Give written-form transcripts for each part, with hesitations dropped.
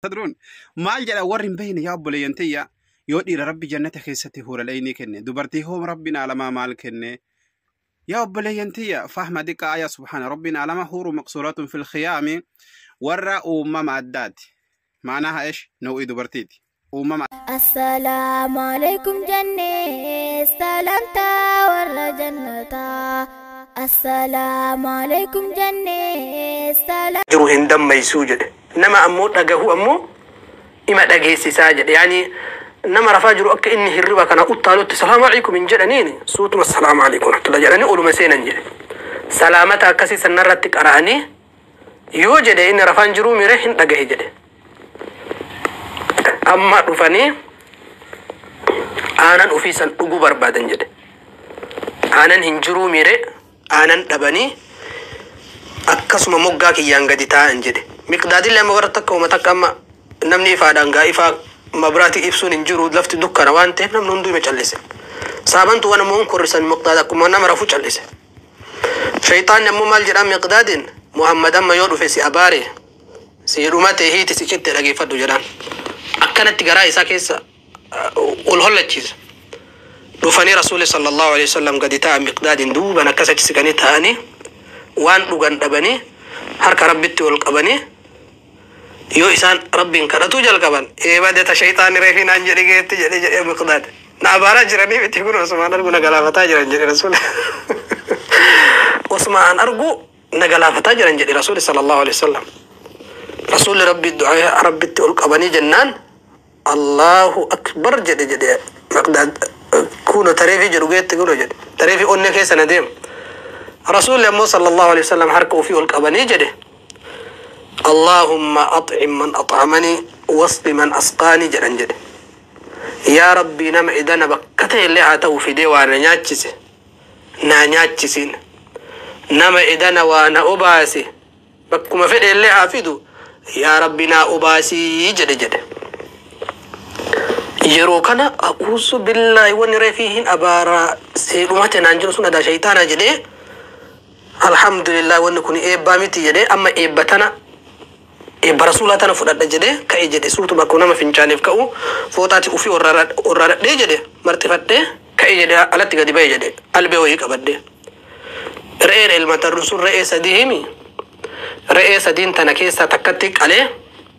Tadruun maal jedha warri hin beekne yaa obboleeyyan tiyya, yoo dhiira Rabbi jannata keessatti huuraleeynii kenne, dubartii hoom Rabbiin alamaa maal kenne? Yaa obboleeyyan tiyya, fahma diqqaa aya subhaana Rabbiin alama huuru maqsuuratun fil khiyaami, warra uumama addaati. Maanaha ish nau'ii dubartiiti. Uumama Assalaamu alaikum jennee salaamtaa warra jannataa. Assalaamu alaikum jennee salaam. Jiru hin dammaysuu jedhe. Nama ammoo dhagahu ammoo ima dhageessisaa jedhe. Yaani nama rafaa jiru akka inni hirriba kana uttaalutti salaamu alaikum hin jedhaniini, suutuma salaamu alaikum rahmatullah jedhanii oluma seenan jedhe. Salaamata akkasii sanarratti qara'anii yoo jedhe, inni rafaan jiruu mire hin dhagahe jedhe. Amma dhufanii aanan ofii san dhuguu barbaadan jedhe. Aanan hin jiruu mire, aanan dhabanii akkasuma moggaa kiyyaan gadi taa'an jedhe. Miqdaadillee amma warra takka uma takka amma namni ifaadhaan gaa ifaa mabraatii ibsuun hin jiru, lafti dukkana waan ta'eef namni hunduu ima callise. Saabantu waan ammoo hin korrisan, Miqdaad akkuma nama rafu callise. Shayxaanni ammoo maal jedhaan Miqdaadin? Muhammad amma yoo dhufe si abaare, si dhumate, hiiti si citte, dhageeffadhu jedhaan. Akkanatti garaa isaa keessa ol hollachiisa. Dhufanii Rasuulli sallallahu alaihi wasallam gadi taa'an, Miqdaadin duuban akkas achi siqanii taa'anii, waan dhugan dhabanii harka Rabbitti ol qabanii yoo isaan Rabbiin kadhatuu jalqaban, eebade ta shayxaanni reefii naan jedhe geetti jedhe jedhe Miqdaad. Na abaaraa jiranii miti kun, osumaan argu na galaafataa jiran jedhe Rasuulli. Osumaan argu na galaafataa jiran jedhe Rasuulli sallallahu alaihi wasallam. Rasuulli Rabbi du'aa Rabbitti ol qabanii jennaan, Allahu akbar jedhe jedhe Miqdaad. Kuno tareefii jedhu geetti kuno jedhe. Tareefii onnee keessa na deema. Rasuulli ammoo sallallahu alaihi wasallam harka ofii ol qabanii jedhe. Allahumma at'im man at'amanii wasqi man asqaanii jedhan jedhe. Yaa Rabbii, nama idana bakka ta'e illee haa ta'u fidee waa na nyaachise naa nyaachisiin. Nama idana waa na obaase bakkuma fedhe illee haa fidu, yaa Rabbi naa obaasii jedhe jedhe. Yeroo kana a'uuzu billaahi, wanni reefii hin abaaraa seedhumate naan jiru sun adaa shayxaana jedhee, alhamdulillah, wanni kun eebbaa miti jedhee, amma eebba tana, eebba rasuulaa tana fudhadha jedhee ka'e jedhe. Suutuma akkuma nama fincaaniif ka'u fooxaati ufii orraradhee jedhe, marxifadhee ka'e jedhe, alatti gadi ba'e jedhe. Albee wayii qabadhee re'een elmatarru sun re'ee sadii himi, re'ee sadiin tana keessaa takkatti qalee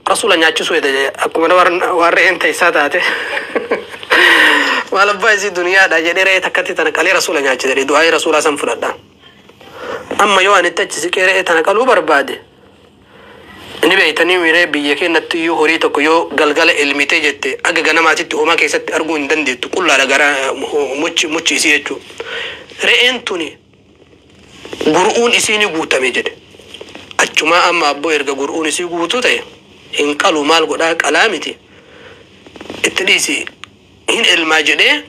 rasuula nyaachisuu jedhe. Akkuma waan re'een teessaa taate maal abbaa isii duniyaadha jedhee, re'ee takkatti tana qalee rasuula nyaachise jedhe. Du'aa'ii rasuulaa san fudhadha. Amma yoo ani itti achi siqee re'ee tana qaluu barbaade, ni beeytanii miree, biyya keenyatti iyyuu horii tokko yoo galgala elmitee jette aga ganamaatitti homaa keessatti arguu hin dandeettu, qullaadha gara muchi muchi isii jechuudha. Re'een tuni gur'uun isii ni guutame jedhe. Achumaa amma abboo erga gur'uun isii guutuu ta'e hin qalu, maal godhaa, qalaa miti, itti dhiisi, hin elmaa jedhee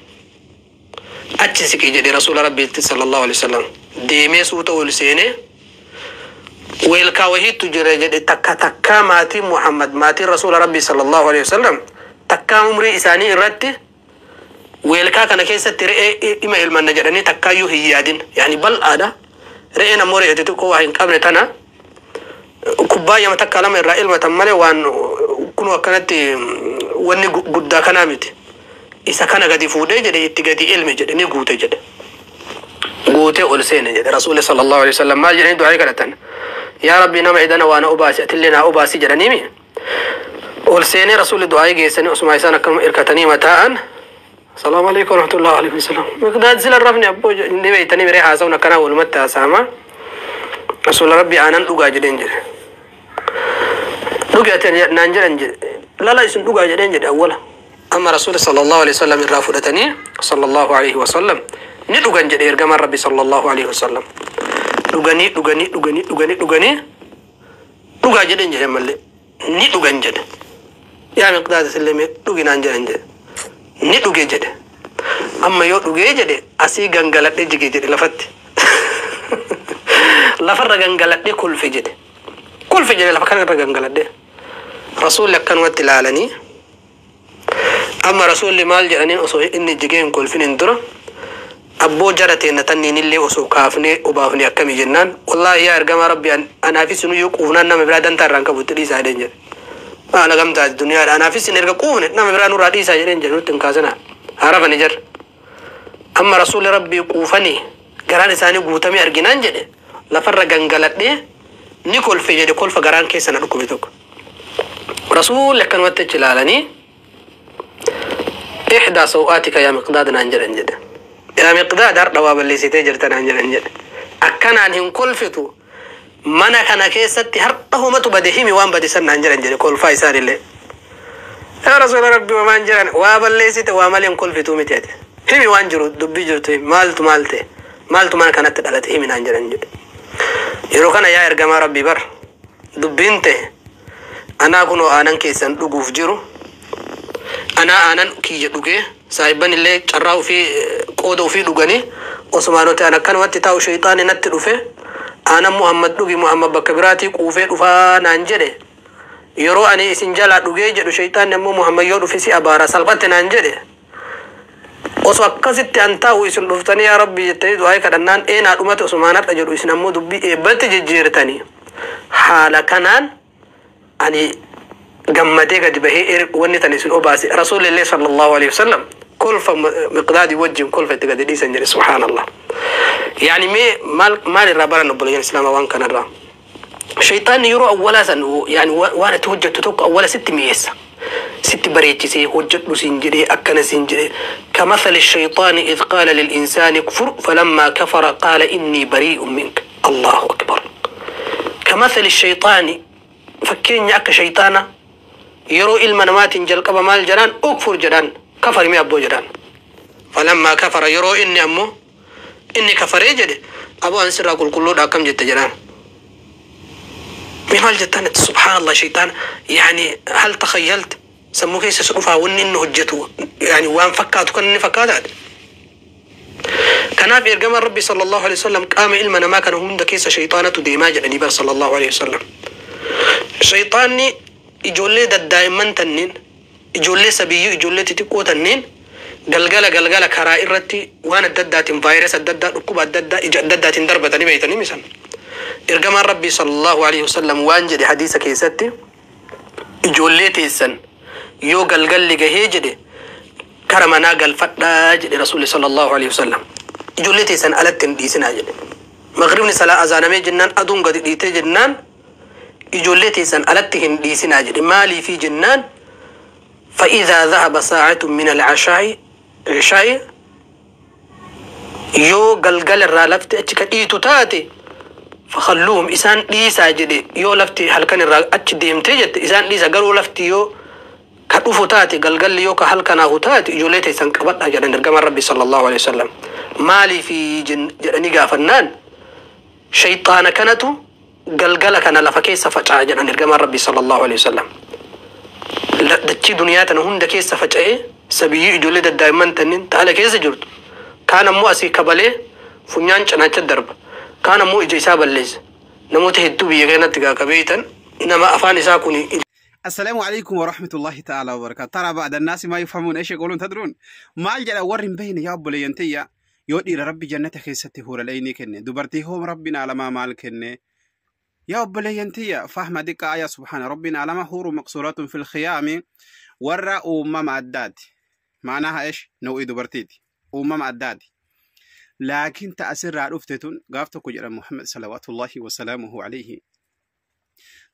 achi siqe jedhe. Rasuula Rabbiitti sallallahu alaihi wasallam deemee suuta ol seenee, weelkaa wahiitu jira jedhe. Takka takkaa maatiin Muhammad, maatiin rasuula Rabbii sallallahu alaihi wasallam, takkaa umrii isaanii irratti weelkaa kana keessatti re'ee ima elmanna jedhanii takkaayyuu hin yaadin. Yaani bal'aadha. Re'een ammoo re'ee xixiqqoo waa hin qabne tana kubbaayyaa takka lama irraa elmatan malee waan kunuu akkanatti wanni guddaa kanaa miti. Isa kana gadi fuudhee jedhe, itti gadi elme jedhe, ni guute jedhe. Guutee ol seene jedhe. Rasuulli sallallahu alaihi wasallam maal jedhanii du'aa kadhatan? Yaa Rabbi, nama idana waa na obaasi, atillee naa obaasi jedhaniimi. Ol seenee rasuulli du'aa geessanii osuma isaan akkanuma hirkatanii mataa'an, salaamu alaikum warahmatullahi, alaikum salaam. Miqdaad, sila rafni abboo ni beeytanii miree, haasa'uun akkanaa walumatti haasa'ama. Rasuula Rabbi, aanan dhugaa jedheen jedhe. Dhugi ati naan jedhan jedhe. Lala isin dhugaa jedheen jedhe awwala. Amma rasuulli sallallahu alaihi wasallam irraa fudhatanii sallallahu alaihi wasallam ni dhugan jedhe. Ergamaan Rabbi sallallahu alaihi wasallam dhuganii dhuganii dhuganii dhuganii dhuganii, dhugaa jedheen jedhe mallee ni dhugan jedhe. Yaa Miqdaad, isillee mee dhugi naan jedhan jedhe, ni dhuge jedhe. Amma yoo dhugee jedhe, asii gangaladhee jige jedhe, lafatti lafarra gangaladhee kolfe jedhe, kolfe jedhe lafa kanarra gangaladhee. Rasuulli akkanumatti ilaalanii, amma rasuulli maal jedhaniin osoo inni jigee hin kolfinin dura? Abboo jara teenna tanniin illee osoo kaafnee obaafne akkami jennaan, wallaahi yaa ergamaa Rabbi, anaafi sinuyyuu quufnaan nama biraa dantaa irraan qabu, itti dhiisaa jedheen jedhe. Haala gamtaati duniyaadha. Anaafis isin erga quufne nama biraa nurraa dhiisaa jedheen jedhu nutti hin kaasinaa. Haarafani jarri. Amma rasuulli rabbii quufanii garaan isaanii guutamee arginaan jedhe lafarra gangaladhee ni kolfe jedhe kolfa garaan keessa na dhukkube tokko. Rasuulli akkanumatti achi ilaalanii ihdaa saw'aatika yaa miqdaad naan jedhan jedhe. Yaa miqdaad har'a waa balleessitee jirta naan jedhan jedhe. Akkanaan hin kolfitu mana kana keessatti har'a homatu bade himi waan bade san naan jedhan jedhe kolfaa isaanillee. Yaa rasuula rabbi waan jedhan waa balleessite waa malee hin kolfituu miti ati. Himi waan jiru dubbii jirtu himi maaltu maal ta'e maaltu mana kanatti dhalate himi naan jedhan jedhe. Yeroo kana yaa ergamaa rabbii bar dubbiin ta'e anaa kunoo aanan keessan dhuguuf jiru anaa aanan kiyya dhugee saahibban illee carraa ofii qooda ofii dhuganii osumaanoti an akkanumatti taa'u shayxaani natti dhufe aanan Muhammad dhugi Muhammad bakka biraatii quufee dhufaa naan jedhe yeroo ani isin jalaa dhugee jedhu shayxaanni ammoo Muhammad yoo dhufe si abaara salphatte naan jedhe osoo akkasitti an taa'u isin dhuftanii yaa rabbi jettanii du'aa kadhannaan eenaa dhumate osumaan har'a jedhu isin ammoo dubbii eebbatti jijjiirtanii haala kanaan ani gammadee gadi bahee wanni tan isin obaase rasuulillee sallallahu alaihi wasallam kolfa miqdaadii wajjin kolfa itti gadi dhiisan jedhe subhaanallah. Yani mee maal maal irraa baran obboleeyyan islaamaa waan kanarraa? Shayxaanni yeroo awwalaa san yani waan ati hojjettu tokko awwala sitti mi'eessa. Sitti bareechisee hojjedhu siin jedhee akkana siin jedhee kamathali shayxaani idh qaala lil'insaani kfur falammaa kafara qaala innii barii'un minka. Allahu akbar. Kamathali shayxaani fakkeenya akka shayxaana yeroo ilma namaatiin jalqaba maal jedhaan ukfur jedhaan kafari mee abboo jedhaan. Falammaa kafara yeroo inni ammoo inni kafaree jedhe aboo an sirraa qulqulluudha akkam jette jedhaan. Mee maal jettaan itti subhaanallah shayxaan yaani hal takhayyalt sammuu keessa si dhufaa wanni inni hojjetu yaani waan fakkaatu kan inni fakkaataadha. Kanaaf ergamaan Rabbi sallallahu alaihi wasallam qaama ilma namaa kana hunda keessa shayxaanatu deemaa jedhanii bar sallallahu alaihi wasallam. Shayxaanni ijoollee daddaa'imman tanniin ijoollee sabiyyuu ijoollee xixiqqoo tanniin galgala galgala karaa irratti waan adda addaatiin vaayirasa adda addaa dhukkuba adda addaa ija adda addaatiin darbatanii beeytanii misan. Ergamaan Rabbii sallallahu alaihi wasallam waan jedhe hadiisa keessatti ijoollee teessan yoo galgalli gahee jedhe kara manaa galfadhaa jedhe rasuulli sallallahu alaihi wasallam. Ijoollee teessan alatti hin dhiisinaa jedhe. Maghribni salaa azaanamee jennaan aduun gadi dhiitee jennaan ijoollee teessan alatti hin dhiisinaa jedhe. Maaliifii jennaan فإذا ذهب ساعة من العشاء عشاء yoo galgala irraa lafti achi ka dhiitu taate fakhalluhum isaan dhiisaa jedhe yoo lafti halkan irraa achi deemtee jette isaan dhiisa garuu lafti yoo ka dhufu taate galgalli yoo ka halkanaahu taate ijoollee teessan qabadhaa jedhan ergamaan rabbi sallallahu alaihi wasallam maaliifi jedhanii gaafannaan shayxaana kanatu galgala kana lafa keessa faca'a jedhan ergamaan rabbi sallallahu alaihi wasallam. Dachii duniyaa tana hunda keessa faca'ee sabiyyii ijoollee daddaa'imman tanniin taala keessa jirtu. Kaan ammoo asii kabalee funyaan cinaacha darba. Kaan ammoo ija isaa balleessa. Namoota hedduu biyya keenyatti gaa qabeeytan nama afaan isaa kun السلام عليكم ورحمة الله تعالى وبركاته. ترى بعض الناس ما يفهمون ايش يقولون تدرون maal jedha warri hin beekne yaa obboleeyyan tiyya yoo dhiira rabbi jannata keessatti huural'aynii kenne dubartii hoom rabbiin alamaa maal kenne yaa obboleeyyan tiyya fahma diqqaa yaa subhaana rabbiin alama huuru maqsuuratun fil khiyaami warra uumama addaati maanaha esh nau'ii dubartiiti uumama addaati laakiin ta asirraa dhufte tun gaaf tokko jedha Muhammad salawaatullahi wasalaamuhu alayhi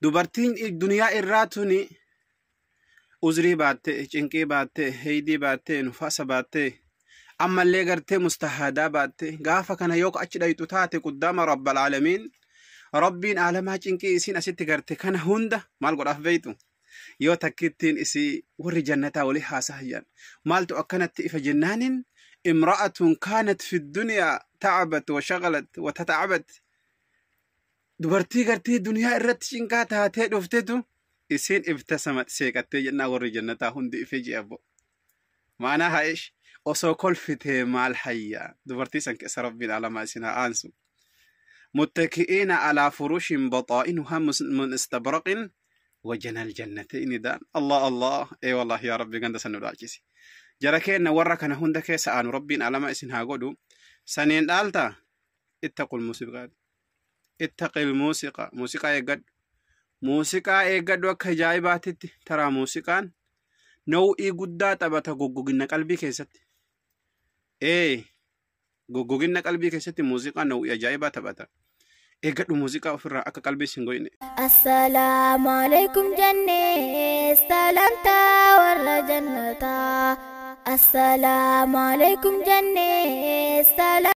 dubartiin duniyaa irraa tuni uzrii baatte cinqii baatte heydii baatte nufaasa baatte ammallee gartee mustahadaa baatte gaafa kana yoo achi dhayxu taate quddaama rabbal aalamiin rabbiin aalamaa cinqii isiin asitti garte kana hunda maal godhaaf beeytu yoo takkittiin isii warri jannataa wali haasahayyan maaltu akkanatti ifa jennaanin imra'atun kaanat fi dunyaa ta'abat wa shagalat wa tata'abat dubartii gartee duniyaa irratti cinqaa taatee dhuftetu isiin ibtasamat seeqattee jennaa warri jannataa hundi ifee ji'a abbo. Maanaa haa ish osoo kolfitee maal hayyaa dubartii san keessa rabbiin alamaa isin haa aansu. Muttaki'iina alaa furushin baxaa'inuhaa min istabraqin wajana aljannatayni daan. Allah Allah ee wallahi yaa rabbi ganda san nu dhaalchisi. Jara keenna warra kana hunda keessa aanu rabbiin alamaa isin haa godhu. Saniin dhaaltaa ittaqul muusiqaa. Ittaqil muusiqaa muusiqaa eeggadhu. Muuziqaa eeggadhu akka ajaa'ibaatitti taraa muuziqaan nau'ii guddaa taphata goggoginna qalbii keessatti. Ee goggoginna qalbii keessatti muuziqaan nau'ii ajaa'ibaa taphata. Eeggadhu muuziqaa ofirraa akka qalbii sin goyne. Assalaamu alaikum jennee salaamtaa warra jannataa. Assalaamu alaikum jennee salaamtaa.